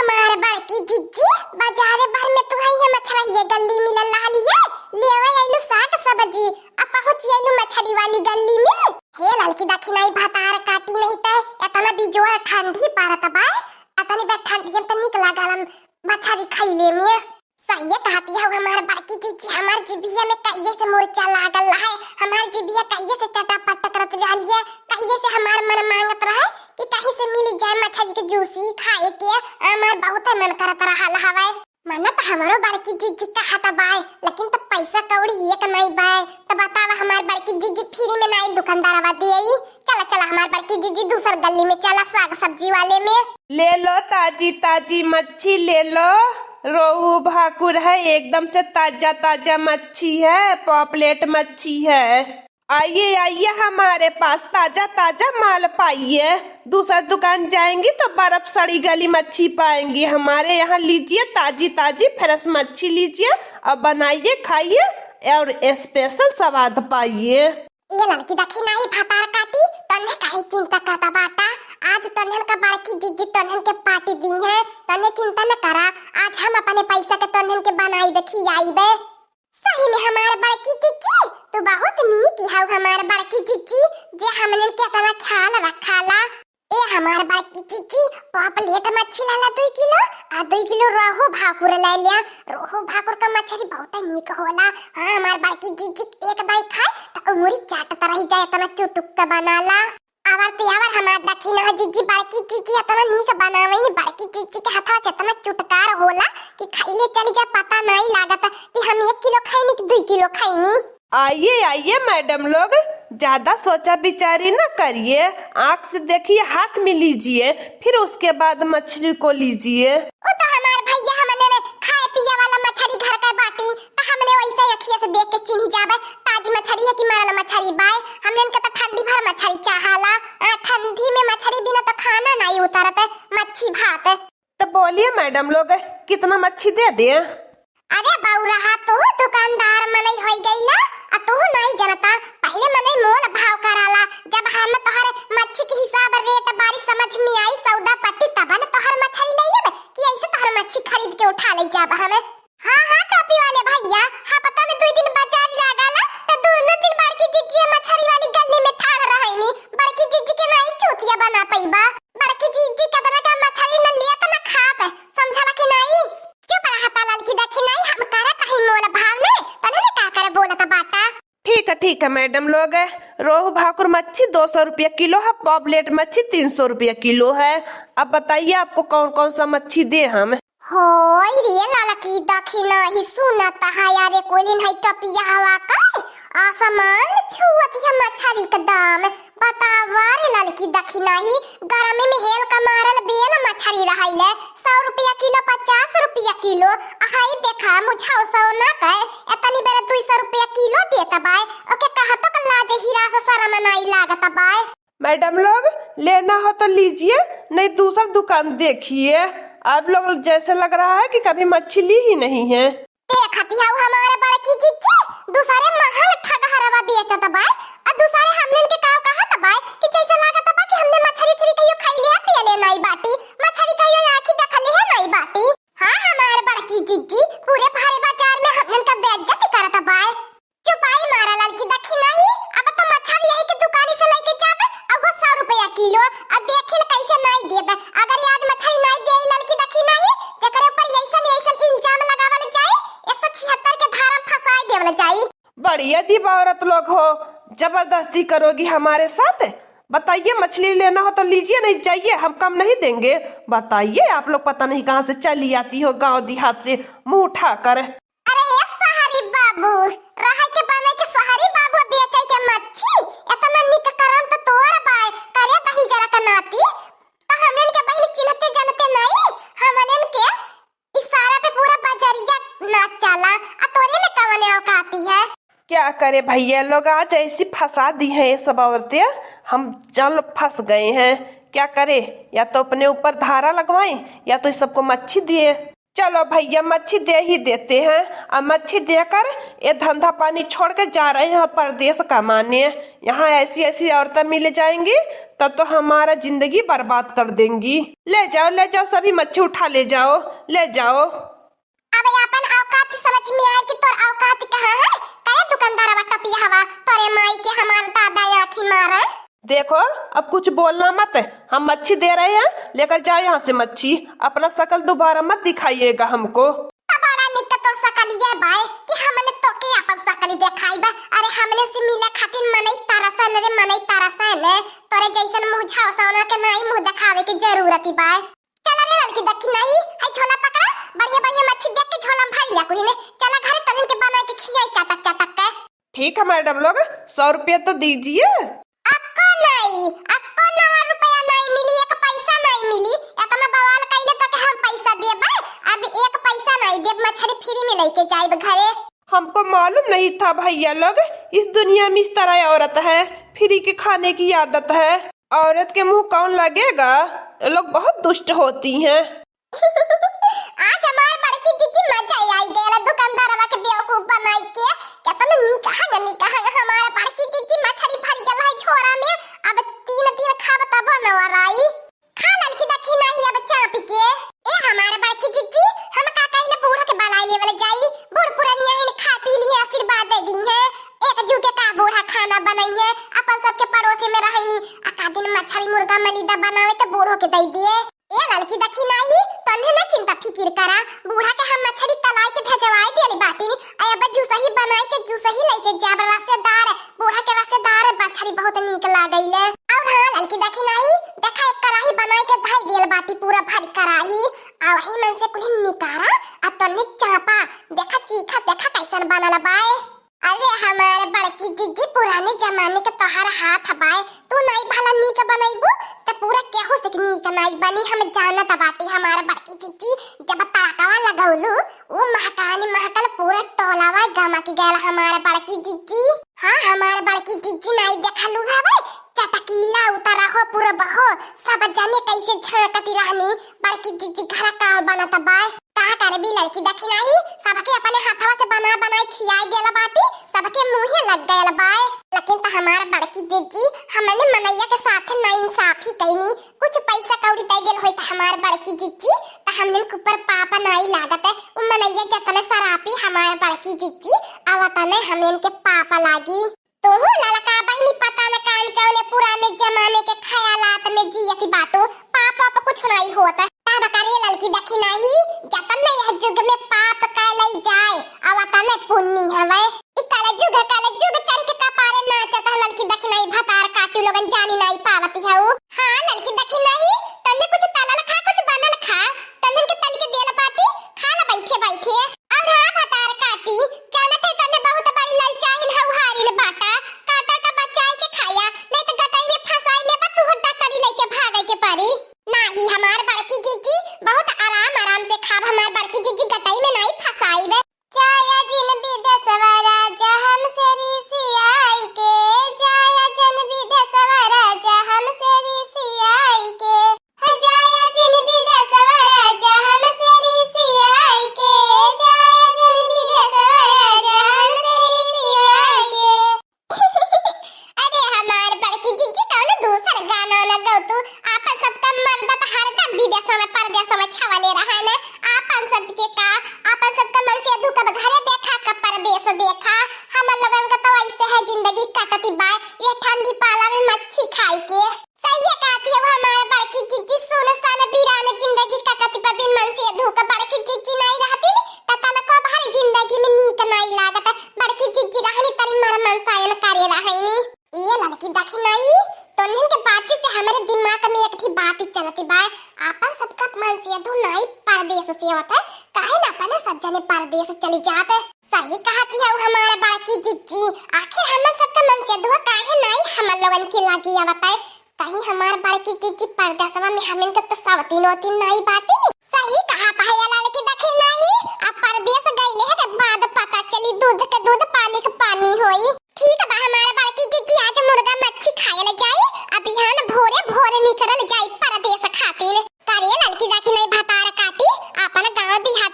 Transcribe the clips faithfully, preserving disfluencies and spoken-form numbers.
हमार बड़की जिज्जी, बाजारे भर में तू है ये मछरहिए गल्ली मिलल रहलिए, लेवे आइलू साग सब्जी, आ पहुँच आइलू मछरी वाली गल्ली में। हे ललकी दखिनाई भतार काटी नहीं ते, एतना बिजोड़ ठंडी पड़त बा, एतनी बे ठंडी में त निक लागल मछरी खइले में। सहिए कहती हौ हमार बड़की जिज्जी, हमार जिभिया में कहिए से मुरचा लागल रहे, हमार जिभिया कहिए से चटापट करत रहलिए, कहिए से हमार मन मांगत रहे कि कहीं से मिल जाए मछरी के जूसी खाए के, हमार बहुत मन करत रहल हवे। मन त हमरो बड़की जिज्जी कहत बाय, लेकिन त पैसा कौड़ी एक नाई बाय। त बतावा हमार बड़की जिज्जी, फ्री में नाई दुकानदारवा देई। चला चला हमार बड़की जिज्जी, दूसर गल्ली में चला, साग सब्जी वाले में। ले लो ताजी ताजी मच्छी ले लो, रोहू भाकुर है, एकदम से ताजा ताजा मच्छी है, पॉपलेट मच्छी है। आइए आइए, हमारे पास ताजा ताजा माल पाइए। दूसर दुकान जाएंगी तो बर्फ सड़ी गली मच्छी पाएंगी, हमारे यहाँ लीजिए ताजी ताजी फ्रेश मच्छी लीजिए और बनाइए खाइए और स्पेशल स्वाद पाइए। ये ललकी दखिनाई भतार काटी, तन्ने काहे चिंता करता बाटा? आज तन्हन का बड़की जिज्जी तन्हन के पार्टी दी है, तन्ने चिंता न करा। आज हम अपने पैसा के तन्हन के बनाई दे, खियाई दे। सही में हमार बड़की जिज्जी, तू बहुत नीक हौ हमार बड़की जिज्जी, जे हमनन के इतना ख्याल रखाला। ए हमार बड़की जिज्जी, पॉपलेट मच्छी लाला दुई किलो, आ दुई किलो रोहू भाकुर ले लिया। रोहू भाकुर का मछरी बहुत नीक होला। हाँ, हमार बड़की जिज्जी एक दाई खाए त उंगली चाटत रह जाए, इतना चुटुक के बनाला। आवर ते आवर हमार दखिना जिज्जी, बड़की जिज्जी इतना नीक बनावे नी, बड़की जिज्जी के हाथवा से इतना चुटकार होला कि खाइले चली जा, पता नहीं लागत कि हम एक किलो खैनी कि दुई किलो खैनी। आइए आइए मैडम लोग, ज्यादा सोचा विचारी न करिए, आँख से देखिए, हाथ में लीजिए, फिर उसके बाद मछली को लीजिए। उ तो हमार भैया हमने ने खाए पिए वाला मछरी घर का बाटी, त हमने वैसे अखिया से देख के चिन्ह जाबे ताजी मछरी है कि मरल मछरी बाय। हमने के त ठंडी भर मछरी चाहाला, आ, ठंडी में मछरी बिना तो खाना नहीं उतरत, मच्छी भात। तो बोलिए मैडम लोग, कितना मच्छी दे दे? अरे बउरहा, तू दुकानदार मनई होई गईला, आ तू नहीं जनता, पहले मनई मोल भाव कराला। जब हम तोहर मच्छी के हिसाब रेट बारी समझ में आई, सौदा पट्टी, तब न तोहर मछली ले लेब कि ऐसे तोहर मच्छी खरीद के उठा ले जाब हमें। हाँ, हाँ, टोपी वाले भैया, हफ्ता में दुई दिन बाजार लागला, त दोनों दिन बड़की जिज्जी मछरी वाली गल्ली में ठाड़ रहनी। बड़की जिज्जी के नाई चूतिया बना पइबा। बड़की जिज्जी केतना का मछरी न लिया त न खात, समझला कि नाई? चुप रहा ता ललकी दखिनाई, हम करत हई मोल भाव में, तने ने का करे बोलत बाटा। ठीक है, ठीक है मैडम लोग, रोहू भाकुर मच्छी दो सौ रुपया किलो है, पॉपलेट मच्छी तीन सौ रुपया किलो है। अब बताइए आपको कौन कौन सा मच्छी दे हम? होय रे ललकी दखिनाही, सुनत है यारे कोलिन है टपिया हवा का, आसमान छुअत है मछरी के दाम। बतावा रे ललकी दखिनाही, गरमी में हेल का मारल बेल मछरी रहैले, सौ रुपया किलो, पचास रुपया किलो। आ हाई देखा मुझाओ सौ ना कहे, एतनी बेर दुई सौ रुपया किलो देत बाय, ओके कहा तो लाज हिरास शरम नाई लागत बाय। मैडम लोग, लेना हो तो लीजिए, नहीं दूसर दुकान देखिए। आप लोग जैसे लग रहा है कि कभी मच्छी ली ही नहीं है। देखती हऊ हमारे बड़की जिज्जी, दूसरे महंग ठगहरवा बेचत बाय, आ दूसरे हमनन के काव कहत बाय कि जैसे लागत बा कि हमने मछरी उछरी कहियो खइले है, पियले नाई बाटी, मछरी कहियो आँखी देखले है नाई बाटी। हाँ, हमारे बड़की जिज्जी पूरे भरे बाजार में हमनन का बेइज्जती करत बाय। चुपाई मारा ललकी दखिनाही, अब तो मछरी यही के दुकानी से लेके जाबे, अब वो सौ रुपया किलो, अब देखिल कैसे नाई देबे। अगर ये आज मछरी नाई दे ललकी दखिनाही, तेकरे ऊपर ऐसन ऐसन इल्जाम लगावल जाए, एक सौ छिहत्तर के धारा में फंसाए देवल जाए। बड़ी अजीब औरत लोग हो, जबरदस्ती करोगी हमारे साथ। बताइए, मछली लेना हो तो लीजिए, नहीं जाइए, हम कम नहीं देंगे। बताइए, आप लोग पता नहीं कहाँ से चली आती हो गांव देहात से मुंह उठाकर। अरे ए शहरी बाबू, रहै के बनै के शहरी बाबू, बेचै के मच्छी, एतना निक करम त तोर बाय, करे दही जरा के नाती, त हमनन के बहिन चिन्हते जानते नहीं, हमनन के इशारा पे पूरा बजरिया नाच चाला, आ तोरे में कवने औकाती है? क्या करे भैया लोग, आज ऐसी फंसा दी है ये सब औरतें, हम जान लो फंस गए हैं। क्या करे, या तो अपने ऊपर धारा लगवाएं या तो इस सबको मच्छी दिए। चलो भैया, मच्छी दे ही देते हैं। अब मच्छी देकर ये धंधा पानी छोड़ के जा रहे हैं परदेस कमाने। यहाँ ऐसी ऐसी औरतें मिल जाएंगी, तब तो हमारा जिंदगी बर्बाद कर देंगी। ले जाओ, ले जाओ, सभी मच्छी उठा ले जाओ, ले जाओ। अब ये अपन औकात समझ में आए कि तोर औकात कहाँ है? करे दुकानदारवा टपिया हवा, तोरे माई के हमार दादा आँखी मारे। देखो, अब कुछ बोलना मत, हम मच्छी दे रहे हैं, लेकर जाओ यहाँ से मच्छी। अपना शकल दोबारा मत दिखाइएगा हमको। बड़ा निक तोर शकलिया बाय कि हमने तोके अपन शकल देखाई बा। अरे, हमने से मिले खातिर मनई तरसन रे, मनई तरसन। तोरे जैसन मुँह झाँसावना के नाई मुँह देखावे के जरूरत ही बाय। चला रे ललकी दखिनाही, है झोला पकड़ा, बढ़िया बढ़िया मच्छी देख के झोला में भर लिया कुली ने। चला घरे तनिन के बनाए के खियाई चटक चटक के। ठीक है मैडम लोग, सौ रुपया तो दीजिए। अक्को नाई, अक्को नवा रुपया नाई मिली, एक पैसा नाई मिली। इतना बवाल कइले तो के हम पैसा देबे, अब एक पैसा नाई देब, मछली फ्री में लेके जाइब घरे। हमको मालूम नहीं था भैया लोग, इस दुनिया में इस तरह औरत है, फ्री के खाने की आदत है। औरत के मुंह कौन लगेगा, ये लोग बहुत दुष्ट होती हैं। आज हमार बड़की जीजी मजा आई गया दुकानदारवा के बेवकूफ बनाई के। कितना निक हंग, निक हंग हमार बड़की जीजी मछली भर गल है झोरा में। अब तीन दिन खाब तब न वराई। खा ललकी दखिनाही अब चाप के। ए हमार बड़की जीजी, हम का कहिले बूढ़ा के बलाई लेवल जाई। बूढ़ पुरानिया है, खा पी लिए आशीर्वाद दे दी है। एक जुगे का बूढ़ा खाना बनाई है, अपन सबके पड़ोसे में रहनी। आ का दिन मछली मुर्गा मलीदा बनावे तो बूढ़ो के दे दिए। ए ललकी दखिनाही, तन्ने ना चिंता फिकिर करा, बूढ़ा के हम मछली तलाई के भेजवाई देली बाटी। आ अब जूसही बनाई के जूसही लेके जाब रसेदार, बूढ़ा के रसेदार मछली बहुत नीक लागैले। और हाँ ललकी दखिनाही, देखा एक कढ़ाई बनाई के धई देल बाटी पूरा भरी कढ़ाई। आ वही मन से कुल निकारा, आ तन्ने चापा, देखा चीखा, देखा कैसन बनल बाय। अरे हमार बड़की जीजी, पुराने जमाने के तोहार हाथ बाय, तू नाई भला नीक बनैबू त पूरा केहू से नीक नाई बनी। हम जानत बाटी हमार बड़की जीजी, जब तड़कवा लगौलू, उ महकानी महकल पूरा टोलावा गमक गयल हमार बड़की जीजी। हाँ हमार बड़की जीजी, नाई देखलू हवे, चटकीला उतरा हो पूरा बहो, सब जने कैसे झांकती रहनी, बड़की जीजी घर का बनत बाय। का करबी ललकी दखिनाही, सबके अपने हाथवा से बना बनाई खियाई देला बाटी, सबके मुँहे लग गयल बाय। लेकिन त हमार बड़की जीजी, हमने मनैया के साथ नाइंसाफी कैनी, कुछ पैसा कौड़ी दे देल होई त हमार बड़की जीजी, त हमने के ऊपर पाप नाई लागत। उ मनैया जतने सरापी हमार बड़की जीजी, अब तने हमने के पाप लागी। तोहू ललका बहिनी पता न कान कौने पुराने जमाने के ख्यालात में जियती बाटू, पाप वाप कुछ नाई होत। तब करे ललकी दखिनाही, जतन में यह जुग में पाप कैलई जाए, अवतने पुण्य हवे। ई कलजुग, कलजुग चढ़ के कपारे नाचत है ललकी दखिनाही, भतार काटी लोगन जानी नाई पावती हऊ। हाँ ललकी दखिनाही, तन्ने कुछ तलल खा, कुछ बनल खा, तन्ने के तल के देल बाटी, खा ला बैठे बैठे। और हाँ भतार काटी, जानत है तन्ने बहुत बड़ी ललचाइन हऊ, हारिन बाटा, काटा टा बचाई के खाया, नहीं तो गटई में फंसाई लेबा तू, डटरी लेके भागे के पड़ी। नाही हमार बड़की जीजी, बहुत आराम आराम से खाब, हमार बड़की जीजी गटई में नाई फंसाई बे। जाया जिन विदेशवा राजा हमसे रिसियाई के, जाया जिन विदेशवा राजा हमसे रिसियाई के। जाया जिन विदेशवा राजा हमसे रिसियाई के, जाया जिन विदेशवा राजा हमसे रिसियाई के। अरे हमार बड़की जीजी, कौनो दूसर गाना न गौ तू। आपन सबका मर्द त हरदम विदेशवा में परदेशवा में छवले रहा न। आपन सबके का, आपन सबका मन से दुख अब घरे देखा का परदेश देखा। हमर लोगन का तो ऐसे है जिंदगी कटती बाय, ये ठंडी पाला में मच्छी खाई के। सही कहती है हमार बड़की जीजी, सुनसान वीरान जिंदगी कटत बा बिन मन से धूक। बड़की जीजी नाई रहती त तनको भारी जिंदगी में नीक नाई लागत। बड़की जीजी रहनी तनी मर मनसायन करे रहनी। ये ललकी दखिनाही, तोन्हन के बाती से हमरे दिमाग में एक ठी बात चलती बा। आपन सबका मन से धू नाई परदेश से होत, काहे ना अपने सज्जने परदेश चली जात। सही कहती है हमार बड़की जीजी, आखिर हमन सबका मन से धुआ काहे नाई हमन लोगन के लागी आवत है। कहीं हमार बड़की जीजी परदेसवा में हमन के तो सवतीन ओतीन नाई बाटी। सही कहा कहे ललकी दखिनाही, अब परदेस गईले है के बाद पता चली दूध के दूध पानी के पानी होई। ठीक बा हमार बड़की जीजी, आज मुर्गा मच्छी खायल जाई, अब बिहान भोरे भोरे निकरल जाई परदेस खातिर। करे ललकी दखिनाही भतार काटी, आपन गाँव देहात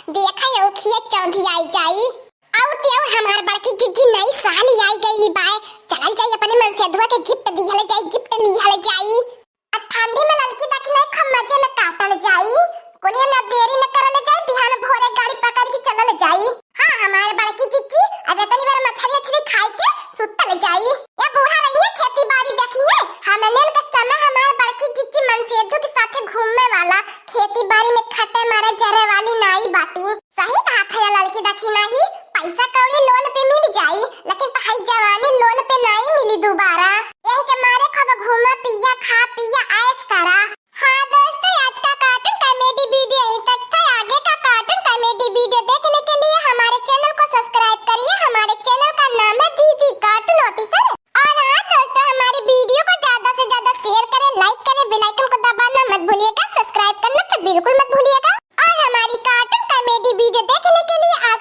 देखा ये उखिया चौंधी आई जाई। और ते और हमार बड़की जिज्जी नई साली आई गईली बाय। चलल जाई अपने मनसेधुआ के गिफ्ट दिहल जाई, गिफ्ट लिहल जाई। आ ठंडी में ललकी दखिनाही खूब मजे में काटल जाई। कुलिया ना देरी न करल जाई, बिहान भोरे गाड़ी पकड़ के चलल जाई। हाँ, हमार बड़की जिज्जी अब इतनी बार मछली उछली खाई के सुतल जाई। ये बूढ़ा रहिए खेती बाड़ी देखिए, हमने के समय हमार बड़की जिज्जी मनसेधु के साथे घूमे वाला, खेती बाड़ी में खटे मारे जरे वाली नाई बाटी। सही कहा था ये ललकी दखिनाही, पैसा कौड़ी लोन पे मिल जाई, लेकिन तहाई जवानी लोन पे नाई मिली दोबारा। यही के मारे खूब घूमा पिया, खा पिया, ऐश करा। हाँ दोस्तों, आज का कार्टून कॉमेडी वीडियो यहीं तक था। आगे का कार्टून कॉमेडी वीडियो देखने के लिए हमारे चैनल को सब्सक्राइब करिए। हमारे चैनल का नाम है दीदी कार्टून ऑफिसर। और हाँ दोस्तों, हमारी वीडियो को ज्यादा से ज्यादा शेयर करें, लाइक करें, बेल आइकन को दबाना मत भूलिएगा, सब्सक्राइब करना तो बिल्कुल मत भूलिएगा। और हमारी कार्टून कॉमेडी वीडियो देखने के लिए आप